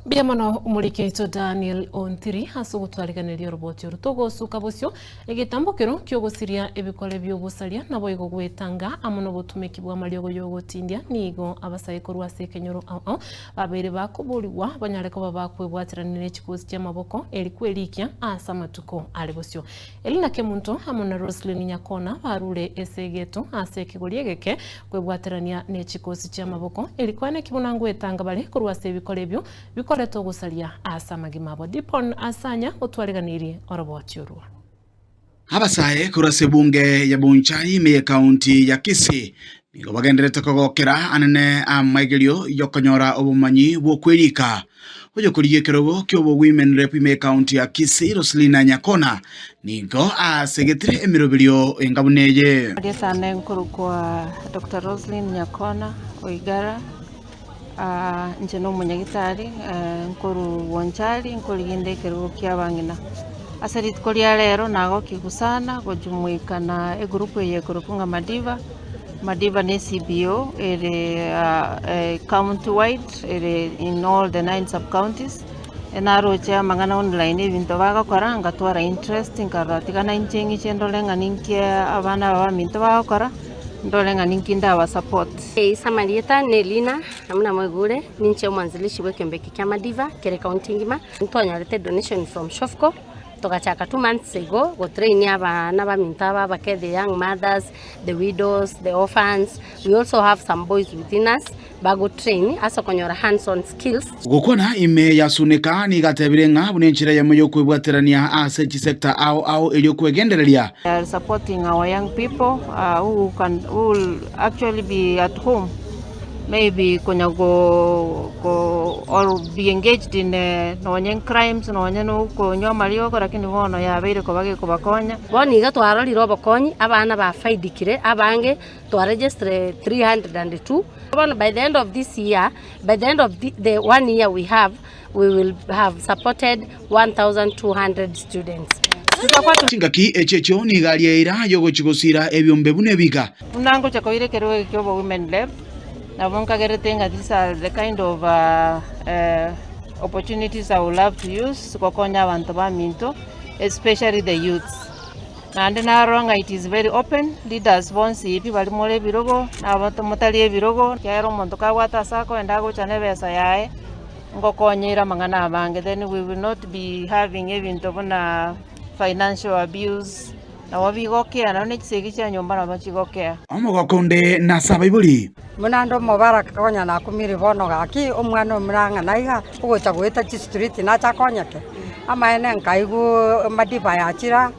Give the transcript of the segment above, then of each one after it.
Mbuya mono omoriki oito Daniel Ontiri ase ogotwariganeria oroboti oru togosuka bosio egetambokero ki'ogosiria ebikore bi'ogosaria naboigo gwetanga amo nobotumeki bw'amariogo y'ogotindia nigo abasae korwa ase ekenyoro ao ao babeire bakoborigwa banyare koba bakwebwaterania ne chikosi chi'amaboko eri kwerikia ase amatuko are bosio. Elina Kemunto amo na Roselyn Nyakona barure esegeto ase ekegori egeke kwebwaterania ne chikosi chi'amaboko, eri koeneki buna ngwetanga bare korwa ase ebikora ebio bikoreta ogosaria ase amagima abo. Dipon Asanya otwareganirie oroboti orwo. Abasae korwa ase ebunge ya Bonchari ime y'ekaunti ya Kisii nigo bagendererete kogokera anene amaigerio y'okonyora obomanyi bw'okwerika. Oyokorigia ekerogo ki'obowomen rep ime y'ekaunti ya Kisii Roselina Nyakona nigo asegetire emeroberio enga buna eye. Riesane nkorokwa Doctor Roselyn Nyakona Oigara, inche na omonyagitari nkorwa Bonchari nkorigia inde ekerogo kia abang'ina. Ase rituko ria rero nagokigwa sana gojumuika na egroup eye ekorokwa ng'a Madiba, Madiba ne CBO ere county wide ere in all the nine sub counties, naroche amang'ana online ebinto bagokora ngatwara interest nkarora tiga nainche ng'iche ndore ng'a ninki abana aba baminto bagokora, ndore ng'a ninki ndaba support. Ase amarieta ne Elina, buna mwaigure, ninche omwanzilishi bw'ekeombe eke kia Madiva kere ekaunti engima, ntwanyorete donation from Shofco, togachaka two months ago gotrain abana baminto aba abake the young mothers, the widows, the orphans, we also have some boys within us bagotrain ase okonyora hands on skills. Gokwana ime ya Suneka nigo atebire ng'a buna enchera eyemo y'okwebwaterania ase chisector ao ao erio kwegendereria. We are supporting our young people who can who will actually be at home maybe konya go go or be engaged in nonye crimes nonye na okonywa amariogo lakini bono yabeire koba gekobakonya. Bono iga twarorire obokonyi, abana bafaidikire abange, twaregistered 302, bono by the end of this year, by the end of the one year we have, we will have supported 1200 students. Chingaki echi echio nigo aria eira y'ogochia gosiira ebiombe buna ebiga. Buna ngocha koira ekerogo eke kia obo women rep, nabo nkagerete ng'a these are the kind of opportunities I would love to use gokonya abanto baminto especially the youths. Naende narora ng'a it is very open, leaders bonsi pi baria more ebirogo, na abanto motari ebirogo, ekiagera omonto kabwate ase akoenda agocha na ebesa yaye, ngokonyeire amang'ana amange, then we will not be having ebinto buna financial abuse, nabo bigokea nonye na chisegi chia nyomba nabo chigokea. Omogoko onde nase abaibori. Buna ande omobaraka konya nakumire bono gaki, omwana omura ng'a naiga, ogocha goeta chistreet nache akonyeke, amaene nkaigwa amadiba yachire aa,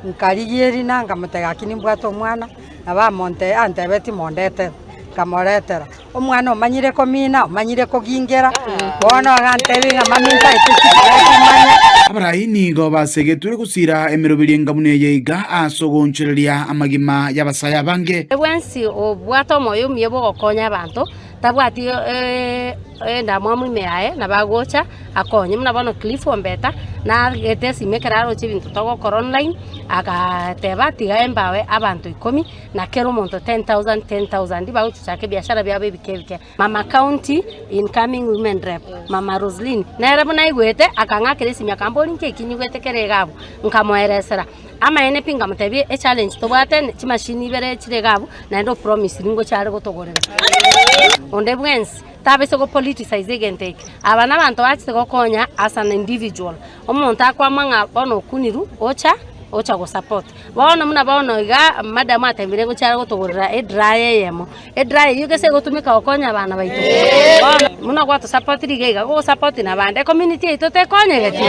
nkarigia erina nkamotebia gaki nimbwate omwana, nabo amonte antebetie mondetere, nkamoretera. Omwana omanyire komina, omanyire kogingera, bono agantebia ng'a mami ntaete chibesa manye. Abarai nigo basegetwe gosiira emeroberio enga buna eye iga ase ogoonchoreria amagima y'abasae abange. Bwensi obwate omoyo omuya bw'ogokonya abanto, tabwati endamwamu ime yaye, nabo agocha akonye. Buna bono Cliff Ombeta, nagete esimi ekero aroche ebinto togokora online, agateba tiga embawe abanto ikomi, na kera omonto 10,000, 10,000, bagochichaka ebiashara biabo ebike ebike. Mama County incoming women rep, Mama Roselyn, nere buna aigwete, akang'akera esimi akamboria nki eki nyigwete kere iga abwo, nkamoeresera. Amaene pi nkamotebia echallenge tobwate chimashini ibere chire iga abwo, naende opromisiri ngochia are gotogorera. Onde bwensi tabaisa go politicize egento eke, aba nabanto bachete gokonya as an individual, omonto akoamua ng'a bono okunirwe, ocha ocha go support. Bono buna bono iga madam atebire ngochia are gotogorera edryer eyemo, edryer eyio gese egotumeka gokonya abana baito. Bono buna gwatosapotire iga iga, gogosapoti na abande ecommunity yaito tekonyegeti.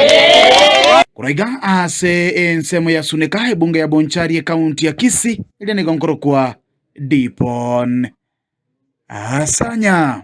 Korwa iga ase ensemo ya Suneka, ebunge ya Bonchari, ekaunti ya Kisii, eria nigo nkorokwa Dipon Asanya.